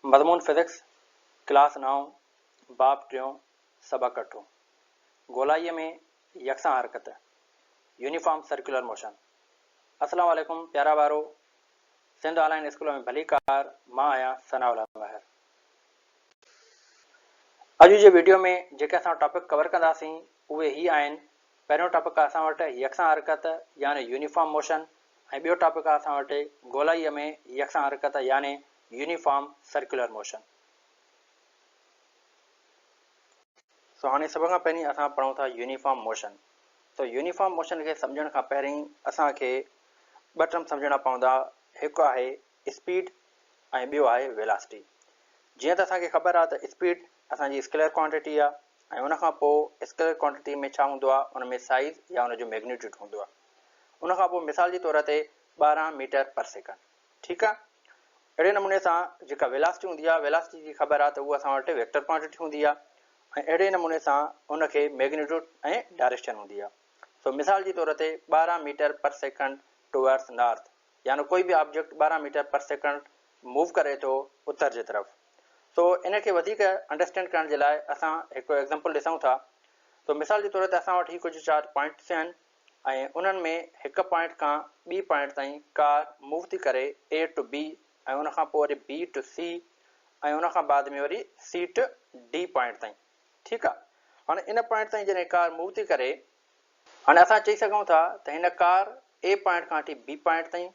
مضمون physics, class نائون، باب ٽيون، سبق اٺون. گولائيء ۾ يڪسان حرڪت، يونيفارم سرڪيولر موشن. السلام عليڪم پيارا ٻارو، سنڌ آن لائين اسڪول ۾ ڀليڪار، مان آهيان ثناء الله مهر. اڄ جي وڊيو ۾ جيڪي اسان ٽاپڪ ڪور ڪنداسين اهي هي آهن، پهريون ٽاپڪ آهي اسان وٽ يڪسان حرڪت يعني يونيفارم موشن ۽ ٻيو ٽاپڪ آهي اسان وٽ گولائيء ۾ يڪسان حرڪت يعني يونيفارم سرڪيولر موشن. سو هاڻي سڀ کان پهرين اسان پڙهون ٿا يونيفارم موشن. سو يونيفارم موشن کي سمجهڻ کان پهرين اسان کي ٻه ٽرم سمجهڻا پوندا، هڪ آهي اسپيڊ ۽ ٻيو آهي ويلاسٽي. جيئن ته اسان کي خبر آهي ته اسپيڊ اسان جي اسڪيلر ڪوانٽيٽي آهي ۽ ان کان پوء اسڪيلر ڪوانٽيٽي ۾ ڇا هوندو آهي ان ۾ سائيز يا ان جو ميگنيٽيوڊ هوندو آهي. ان کان پوء مثال جي طور تي 12 ميٽر پر سيڪنڊ. ٺيڪ آ اهڙي نموني سان جيڪا ويلاسٽي هوندي آ ويلاسٽي جي خبر آ ته اهو اسان وٽ ويڪٽر ڪوانٽيٽي هوندي آ ۽ اهڙي نموني سان ان کي ميگنيٽيوڊ ۽ ڊائريڪشن هوندي آ سو مثال جي طور تي 12 metre per second towards north يعني ڪوئي به object 12 metre per second move ڪري ٿو اتر جي طرف سو ان کي وڌيڪ انڊرسٽينڊ ڪرڻ جي لاء اسان هڪ ايگزامپل ڏسون ٿا سو مثال جي طور تي اسان وٽ هي ڪجهه چار پوائنٽس آهن ۽ انهن ۾ هڪ پوائنٽ کان ٻي پوائنٽ تائين ڪار موو ٿي ڪري اي ٽو بي ۽ ان کان پوء وري بي ٽو سي ۽ ان کان بعد ۾ وري سي ٽو ڊي پوائنٽ تائين ٺيڪ آ هاڻي ان پوائنٽ تائين جڏهن ڪار موو ٿي ڪري هاڻي اسان چئي سگهون ٿا ته هن ڪار اي پوائنٽ کان وٺي بي پوائنٽ تائين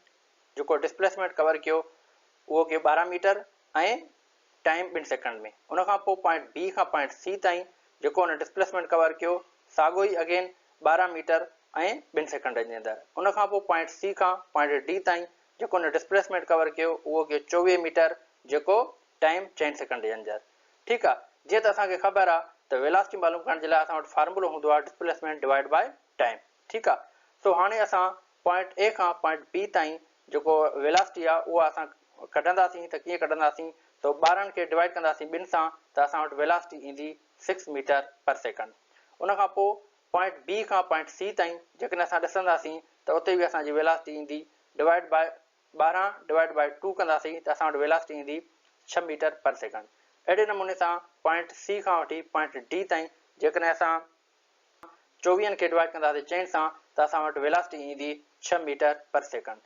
جيڪو ڊسپليسمينٽ ڪور ڪيو اهو ڪيو 12 ميٽر ۽ ٽائيم ٻن سيڪنڊ ۾ ان کان پوء پوائنٽ بي کان پوائنٽ سي تائين جيڪو ان ڊسپليسمينٽ ڪور ڪيو ساڳو ئي اگين 12 ميٽر ۽ ٻن سيڪنڊن جي اندر ان کان پوء پوائنٽ سي کان پوائنٽ ڊي تائين جيڪو ان ڊسپليسمينٽ ڪور ڪيو اهو ڪيو 24 ميٽر جيڪو ٽائيم چئن سيڪنڊ جي اندر ٺيڪ آ جيئن ته اسان کي خبر آ ته ويلاسٽي معلوم ڪرڻ جي لاء اسان وٽ فارمولو هوندو آ ڊسپليسمينٽ ڊوائيڊ بائي ٽائيم ٺيڪ آ سو هاڻي اسان پوائنٽ اي کان پوائنٽ بي تائين جيڪو ويلاسٽي آ اها اسان ڪڍنداسين ته ڪيئن ڪڍنداسين سو 12 کي ڊوائيڊ ڪنداسين ٻن سان ته اسان وٽ ويلاسٽي ايندي سڪس ميٽر پر سيڪنڊ ان کان پوء پوائنٽ بي کان پوائنٽ سي تائين جيڪڏهن اسان ڏسنداسين ته اتي به اسان جي ويلاسٽي ايندي divide by 12 divide by two ڪنداسين ته اسان وٽ ويلاسٽي ايندي ڇهه ميٽر پر سيڪنڊ اهڙي نموني سان پوائنٽ سي کان وٺي پوائنٽ ڊي تائين جيڪڏهن اسان چوويهن کي ڊوائيڊ ڪنداسين چئن سان ته اسان وٽ ويلاسٽي ايندي ڇهه ميٽر پر سيڪنڊ.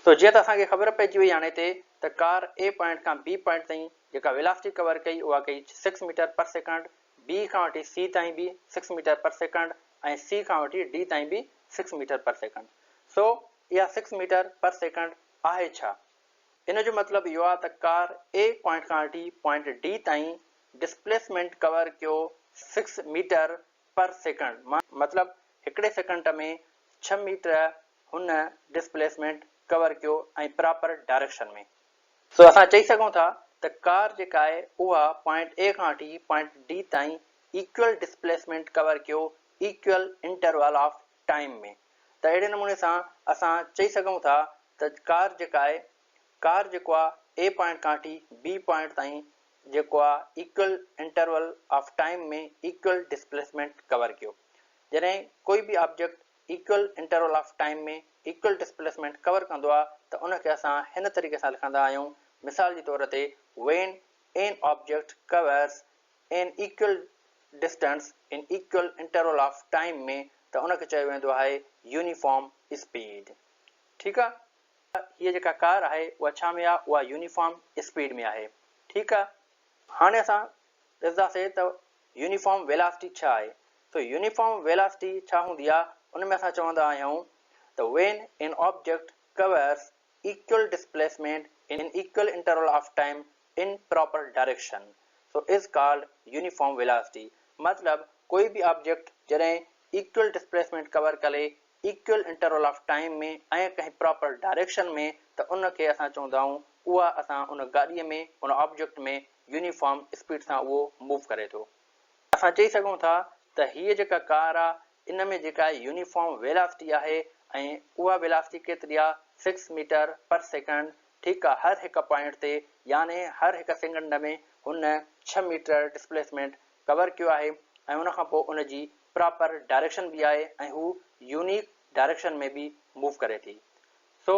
سو جيئن ته اسان کي خبر پئجي وئي هاڻي هتي ته ڪار اي پوائنٽ کان بي پوائنٽ تائين جيڪا ويلاسٽي ڪور ڪئي اها ڪئي سڪس ميٽر پر سيڪنڊ، بي کان وٺي سي تائين به سڪس ميٽر پر سيڪنڊ ۽ سي کان وٺي ڊي تائين به سڪس ميٽر پر سيڪنڊ. سو اها سڪس ميٽر پر سيڪنڊ آهي ڇا؟ ان جو مطلب اهو آهي ته ڪار اي پوائنٽ کان وٺي پوائنٽ ڊي تائين ڊسپليسمينٽ ڪور ڪيو سڪس ميٽر پر سيڪنڊ مطلب هڪڙي سيڪنڊ ۾ ڇهه ميٽر هن ڊسپليسمينٽ ڪور ڪيو ۽ پراپر ڊائريڪشن ۾. سو اسان چئي سگهون ٿا ته ڪار جيڪا آهي اها پوائنٽ اي کان وٺي پوائنٽ ڊي تائين ايڪيول ڊسپليسمينٽ ڪور ڪيو ايڪيول انٽروال آف ٽائيم ۾ ته اهڙي نموني سان اسان چئي سگهون ٿا ته ڪار جيڪا آهي ڪار جيڪو آهي اي پوائنٽ کان وٺي بي پوائنٽ تائين جيڪو آ equal interval of time ۾ equal displacement cover ڪيو. جڏهن ڪوئي به object equal interval of time ۾ equal displacement cover ڪندو آ ته ان کي اسان هن طريقي سان لکندا آهيون مثال جي طور تي when an object covers an equal distance in equal interval of time ۾ ته ان کي چيو ويندو آهي يونيفارم اسپيڊ. ٺيڪ آ. هيء جيڪا ڪار آهي اها ڇا ۾ آهي؟ اها يونيفارم اسپيڊ ۾ آهي. ٺيڪ آهي. هاڻي اسان ڏسنداسين ته يونيفارم ويلاسٽي ڇا آهي؟ سو يونيفارم ويلاسٽي ڇا هوندي آهي؟ ان ۾ اسان چوندا آهيون ته when an object covers equal displacement in equal interval of time in proper direction so is called uniform velocity مطلب ڪوئي به آبجيڪٽ جڏهن ايڪول ڊسپليسمينٽ ڪور ڪري ايڪول انٽرول آف ٽائيم ۾ ۽ ڪنهن پراپر ڊائريڪشن ۾ ته ان کي اسان چوندا آهيون اها اسان ان گاڏيء ۾ ان آبجيڪٽ ۾ يونيفارم اسپيڊ سان اهو موو ڪري ٿو. اسان چئي سگهون ٿا ته هيء جيڪا ڪار آ ان ۾ جيڪا يونيفارم ويلاسٽي آهي ۽ اها ويلاسٽي ڪيتري آ سڪس ميٽر پر سيڪنڊ ٺيڪ آ هر هڪ پوائنٽ تي يعني هر هڪ سيڪنڊ ۾ هن ڇهه ميٽر ڊسپليسمينٽ ڪور ڪيو آهي ۽ ان کان پوء ان جي پراپر ڊائريڪشن به آهي ۽ هو يونيڪ ڊائريڪشن ۾ به موو ڪري ٿي. سو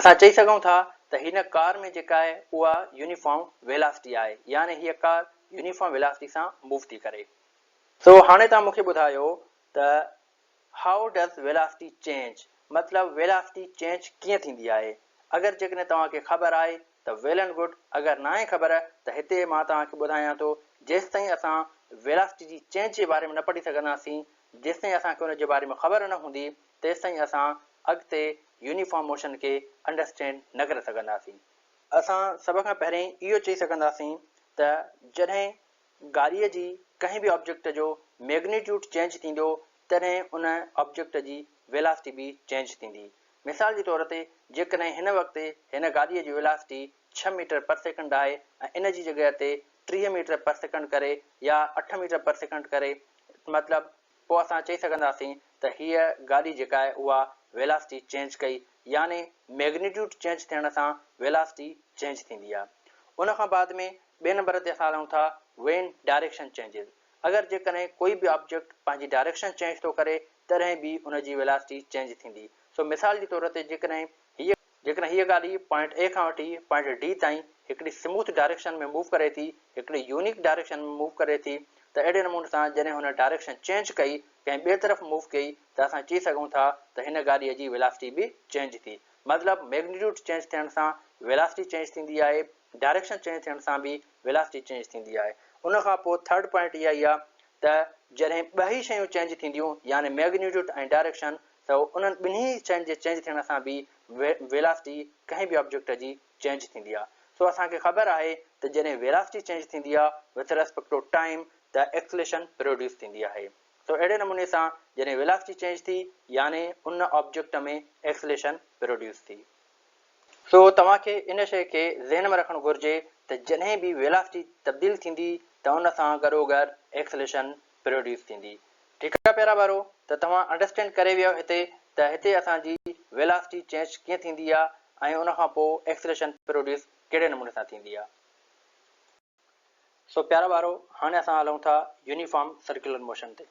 اسان چئي سگهون ٿا ته هن ڪار ۾ جيڪا آهي اها يونيفارم ويلاسٽي آهي يعني هيء ڪار يونيفارم ويلاسٽي سان موو ٿي ڪري. سو هاڻي توهان مون کي ٻڌايو ته How does velocity change مطلب ويلاسٽي چينج ڪيئن ٿيندي آهي؟ اگر جيڪڏهن توهان کي خبر آهي ته ويل اينڊ گڊ اگر ناهي خبر ته هتي مان توهان کي ٻڌايان ٿو جيستائين اسان ويلاسٽي جي چينج جي باري ۾ نه پڙهي سگهنداسين جيستائين اسان کي ان جي باري ۾ خبر نه هوندي تيستائين اسان اڳتي يونيفارم موشن کي انڊرسٽينڊ نه ڪري سگهنداسين. اسان سڀ کان پهرين اهو چئي سگهنداسين ته جڏهن گاڏيء جي ڪنهن به آبجيڪٽ جو ميگنيٽيوڊ چينج ٿيندو تڏهن ان آبجيڪٽ جي ويلاسٽي به چينج ٿيندي. مثال جي طور تي جيڪڏهن هن وقت هن گاڏيء جي ويلاسٽي ڇهه ميٽر پر سيڪنڊ آهي ۽ ان جي جڳهه تي 30 ميٽر پر سيڪنڊ ڪري يا اٺ ميٽر پر سيڪنڊ ڪري مطلب پوء اسان چئي سگهنداسين ته هيء گاڏي جيڪا آهي اها ويلاسٽي چينج ڪئي يعني ميگنيٽيوڊ چينج ٿيڻ سان ويلاسٽي چينج ٿيندي آهي. ان کان بعد ۾ ٻئي نمبر تي اسان هلون ٿا When Direction Changes اگر جيڪڏهن ڪوئي به آبجيڪٽ پنهنجي ڊائريڪشن چينج ٿو ڪري تڏهن به ان جي ويلاسٽي چينج ٿيندي سو مثال جي طور تي جيڪڏهن هيء جيڪڏهن هيء گاڏي پوائنٽ اي کان وٺي پوائنٽ ڊي تائين هڪڙي سموٿ ڊائريڪشن ۾ موو ڪري ٿي هڪڙي يونيڪ ڊائريڪشن ۾ موو ڪري ٿي ته اهڙي نموني سان جڏهن هن ڊائريڪشن چينج ڪئي ڪنهن ٻئي طرف موو ڪئي ته اسان چئي سگهون ٿا ته هن گاڏيء جي ويلاسٽي به چينج ٿي مطلب ميگنيٽيوڊ چينج ٿيڻ سان ويلاسٽي چينج ٿيندي آهي ڊائريڪشن چينج ٿيڻ سان به ويلاسٽي چينج ٿيندي آهي. ان کان پوء ٿرڊ پوائنٽ اها ئي آهي ته جڏهن ٻه ئي شيون چينج ٿينديون يعني ميگنيٽيوڊ ۽ ڊائريڪشن ته انهن ٻنهي شين جي چينج ٿيڻ سان به ويلاسٽي ڪنهن به آبجيڪٽ جي چينج ٿيندي آهي. سو اسان کي خبر آهي ته جڏهن ويلاسٽي چينج ٿيندي آهي وٿ ريسپيڪٽ ٽو ٽائيم ته ايڪسليشن پروڊيوس ٿيندي آهي. سو اهڙي نموني سان جڏهن ويلاسٽي چينج ٿي يعني ان آبجيڪٽ ۾ ايڪسليشن پروڊيوس ٿي. سو توهان کي ان شيء کي ذهن ۾ رکڻ گهرجي ته جڏهن به ويلاسٽي تبديل ٿيندي ته ان سان گڏوگڏ ايڪسليشن پروڊيوس ٿيندي. ٺيڪ آ پيارا ٻارو ته توهان انڊرسٽينڊ ڪري ويا هتي ته هتي اسان جي ويلاسٽي چينج ڪيئن ٿيندي آ ۽ ان کان پوء ايڪسليشن پروڊيوس ڪهڙي نموني سان ٿيندي آ. سو پيارا ٻارو هاڻي اسان هلون ٿا يونيفارم سرڪيولر موشن تي.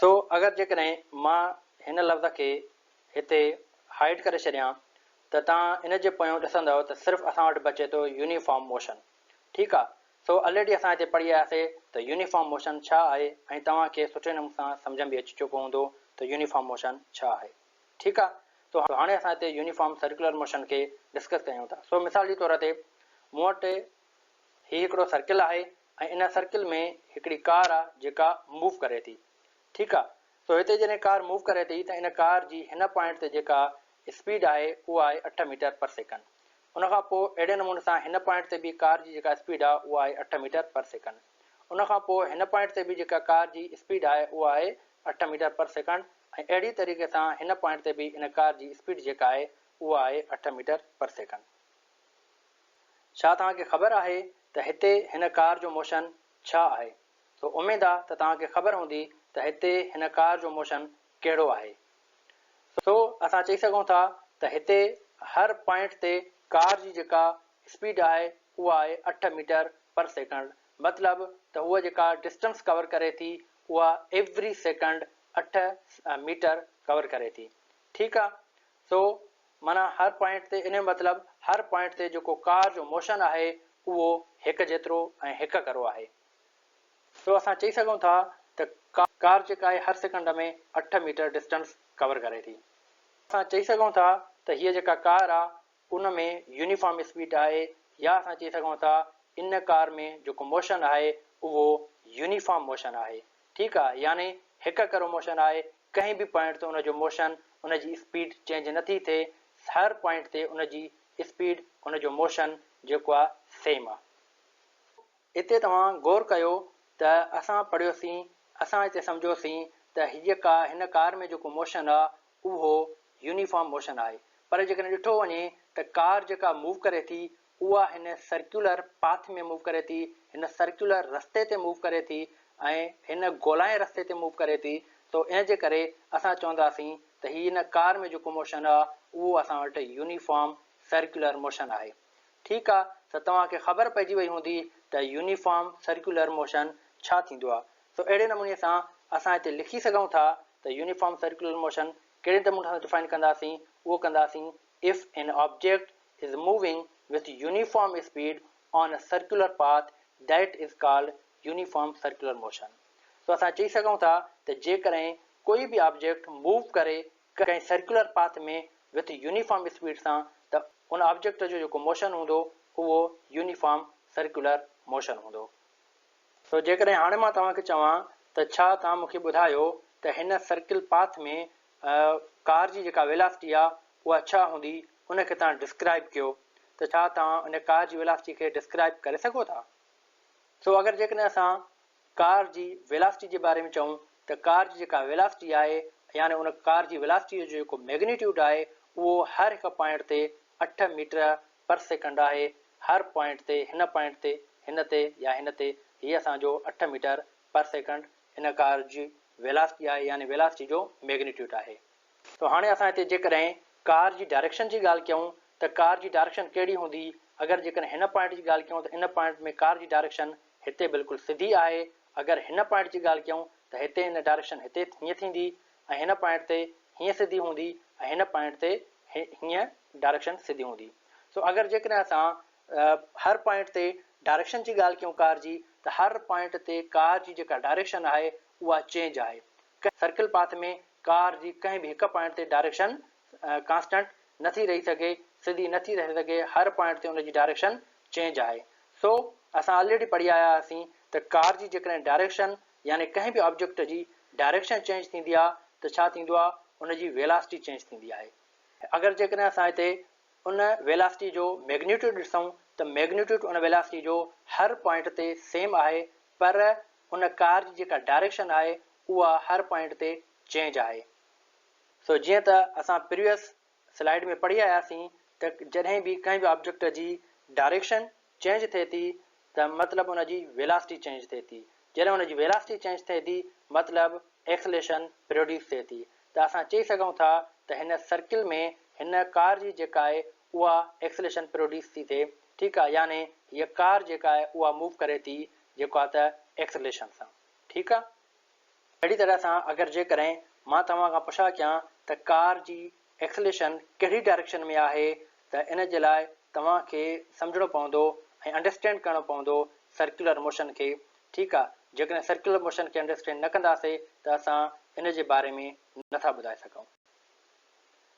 سو اگر جيڪڏهن مان هن لفظ کي هتي هائيڊ ڪري ڇڏيان ته توهان ان جي پويان ڏسندؤ ته صرف اسان وٽ بچي ٿو يونيفارم موشن. ٺيڪ آ. سو الريڊي اسان هتي پڙهي آياسي ته يونيفارم موشن ڇا آهي ۽ توهان کي سٺي نموني سان سمجهه ۾ به اچي چڪو هوندو ته يونيفارم موشن ڇا آهي. ٺيڪ آ. سو هاڻي اسان هتي يونيفارم سرڪيولر موشن کي ڊسڪس ڪيون ٿا. سو مثال جي طور تي مون وٽ هي هڪڙو سرڪل آهي ۽ ان سرڪل ۾ هڪڙي ڪار آ جيڪا موو ڪري ٿي ٺيڪ آ سو هتي جڏهن ڪار موو ڪري ٿي ته ان ڪار جي هن پوائنٽ تي جيڪا اسپيڊ آهي اها آهي اٺ ميٽر پر سيڪنڊ ان کان پوء اهڙي نموني سان هن پوائنٽ تي به ڪار جي جيڪا اسپيڊ آ اها آهي اٺ ميٽر پر سيڪنڊ ان کان پوء هن پوائنٽ تي به جيڪا ڪار جي اسپيڊ آهي اها آهي اٺ ميٽر پر سيڪنڊ ۽ اهڙي طريقي سان هن پوائنٽ تي به ان ڪار جي اسپيڊ جيڪا آهي اها آهي اٺ ميٽر پر سيڪنڊ. ڇا توهان کي خبر آهي ته هتي هن ڪار جو موشن ڇا آهي؟ سو اميد آ ته توهان کي خبر هوندي ته هتي هن ڪار جو موشن ڪهڙو آهي. سو اسان چئي سگهون ٿا ته هتي هر پوائنٽ تي ڪار جي جيڪا اسپيڊ آهي اها آهي اٺ ميٽر پر سيڪنڊ مطلب ته هوء جيڪا ڊسٽنس ڪور ڪري ٿي اها ايوري سيڪنڊ اٺ ميٽر ڪور ڪري ٿي. ٺيڪ آ سو معنيٰ هر پوائنٽ تي ان جو مطلب هر پوائنٽ تي جيڪو ڪار جو موشن آهي اهو هڪ جيترو ۽ هڪ ڪرو آهي. سو اسان چئي سگهون ٿا ته ڪار جيڪا آهي هر سيڪنڊ ۾ اٺ ميٽر ڊسٽنس ڪور ڪري ٿي. اسان چئي سگهون ٿا ته هيء جيڪا ڪار آ ان ۾ يونيفارم اسپيڊ آهي يا اسان چئي سگهون ٿا ان ڪار ۾ جيڪو موشن آهي اهو يونيفارم موشن آهي. ٺيڪ آ يعني هڪ ڪرو موشن آهي ڪنهن به پوائنٽ تي ان جو موشن، ان جي اسپيڊ چينج نه ٿي ٿئي، هر پوائنٽ تي ان جي اسپيڊ، ان جو موشن جيڪو آ سيم آ. اتي توهان غور ڪيو ته اسان پڙهيوسين، اسان اتي سمجهيوسين ته هيء ڪا هن ڪار ۾ جيڪو موشن آ اهو يونيفارم موشن آهي پر جيڪڏهن ڏٺو وڃي ته ڪار جيڪا موو ڪري ٿي اها هن سرڪيولر پاٿ ۾ موو ڪري ٿي، هن سرڪيولر رستي تي موو ڪري ٿي ۽ هن گولائين رستي تي موو ڪري ٿي سو ان جي ڪري اسان چونداسين ته هي هن ڪار ۾ جيڪو موشن آ اهو اسان وٽ يونيفارم سرڪيولر موشن آهي. ٺيڪ آ ته توهان کي خبر پئجي وئي هوندي ته يونيفارم سرڪيولر موشن ڇا ٿيندو آ. سو اهڙي نموني سان اسان هتي لکي سگهون ٿا ته يونيفارم سرڪيولر موشن ڪهڙي نموني سان ڊفائن ڪنداسين اهو ڪنداسين if an object is moving with uniform speed on a circular path that is called uniform circular motion. So اسان چئي سگهون ٿا ته جيڪڏهن ڪوئي به آبجيڪٽ موو ڪري ڪنهن سرڪيولر پاٿ ۾ وٿ يونيفارم اسپيڊ سان ته ان آبجيڪٽ جو جيڪو موشن هوندو اهو يونيفارم سرڪيولر موشن هوندو. سو جيڪڏهن هاڻي مان توهان کي چوان ته ڇا توهان مون کي ٻڌايو ته هن سرڪل پاٿ ۾ ڪار جي جيڪا ويلاسٽي آ اها ڇا هوندي ان کي توهان ڊسڪرائيب ڪيو ته ڇا توهان ان ڪار جي ويلاسٽي کي ڊسڪرائيب ڪري سگهو ٿا؟ سو اگر جيڪڏهن اسان ڪار جي ويلاسٽي جي باري ۾ چئون ته ڪار جي جيڪا ويلاسٽي آهي يعني ان ڪار جي ويلاسٽي جو جيڪو ميگنيٽيوڊ آهي اهو هر هڪ پوائنٽ تي 8 ميٽر پر سيڪنڊ آهي، هر پوائنٽ تي، هن پوائنٽ تي، هن تي يا هن تي، هي اسان جو 8 ميٽر پر سيڪنڊ ان ڪار جي ويلاسٽي آهي يعني ويلاسٽي جو ميگنيٽيوڊ آهي. سو هاڻي اسان هتي جيڪڏهن ڪار جي ڊائريڪشن جي ڳالهه ڪيون ته ڪار جي ڊائريڪشن ڪهڙي هوندي، اگر جيڪڏهن هن پوائنٽ جي ڳالهه ڪيون ته ان پوائنٽ ۾ ڪار جي ڊائريڪشن هتي بلڪل سڌي آهي، اگر هن پوائنٽ جي ڳالهه ڪيون ته هتي ان ڊائريڪشن هتي هيئن ٿيندي ۽ هن پوائنٽ تي هيئن سڌي هوندي ۽ هن پوائنٽ تي هيئن ڊائريڪشن سڌي هوندي. سو اگر جيڪڏهن اسان هر پوائنٽ تي ڊائريڪشن جي ڳالهه ڪيون ڪار جي ته هر پوائنٽ تي ڪار جي جيڪا ڊائريڪشن آهي اها چينج آهي. سرڪل پاٿ ۾ ڪار جي ڪنهن به هڪ پوائنٽ تي ڊائريڪشن ڪانسٽنٽ نٿي رهي سگهي، سڌي نٿي رهي سگهي، هر پوائنٽ تي ان جي ڊائريڪشن چينج آهي. سو اسان آلريڊي پڙهي آيا هئاسين ته ڪار جي جيڪڏهن ڊائريڪشن يعني ڪنهن به آبجيڪٽ جي ڊائريڪشن چينج ٿيندي آ ته ڇا ٿيندو آ ان جي ويلاسٽي چينج ٿيندي آهي. اگر جيڪڏهن اسان هتي ان ويلاسٽي جو ميگنيٽيوڊ ڏسون ته ميگنيٽيوڊ ان ويلاسٽي جو هر پوائنٽ تي سيم آهي پر ان ڪار جي جيڪا ڊائريڪشن آهي اها هر پوائنٽ تي چينج آهي. سو جيئن ته اسان پريويس سلائيڊ ۾ پڙهي آياسين ته جڏهن به ڪنهن به آبجيڪٽ جي ڊائريڪشن چينج ٿئي ٿي ته مطلب ان جي ويلاسٽي چينج ٿئي ٿي، جڏهن ان جي ويلاسٽي چينج ٿئي ٿي مطلب ايڪسليشن پروڊيوس ٿئي ٿي ته اسان چئي سگهون ٿا ته هن سرڪل ۾ هن ڪار جي جيڪا آهي اها ايڪسليشن پروڊيوس ٿي ٿئي ٺيڪ آهي يعني هيء ڪار جيڪا آهي اها موو ڪري ٿي جيڪو آهي ته ايڪسليشن سان ٺيڪ آهي. اهڙي طرح سان اگر جيڪڏهن مان توهان کان پڇا ڪيان ته ڪار جي ايڪسليشن ڪهڙي ڊائريڪشن ۾ آهي ته ان جي لاء توهان کي سمجهڻو پوندو ۽ انڊرسٽينڊ ڪرڻو پوندو سرڪيولر موشن کي ٺيڪ آ جيڪڏهن سرڪيولر موشن کي انڊرسٽينڊ نه ڪنداسي ته اسان ان جي باري ۾ نٿا ٻڌائي سگهون.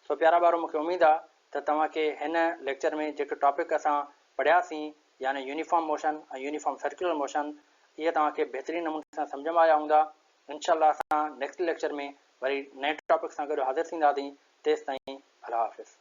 سو پيارا ٻارو مون کي اميد آ ته توهان کي هن ليڪچر ۾ جيڪي ٽاپڪ اسان پڙهياسين يعني uniform motion ۽ uniform circular motion اهي توهان کي بهترين نموني سان سمجهه ۾ آيا هوندا. انشاء الله اسان نيڪسٽ ليڪچر ۾ وري نئين ٽاپڪ سان گڏ حاضر ٿينداسين تيستائين الله حافظ.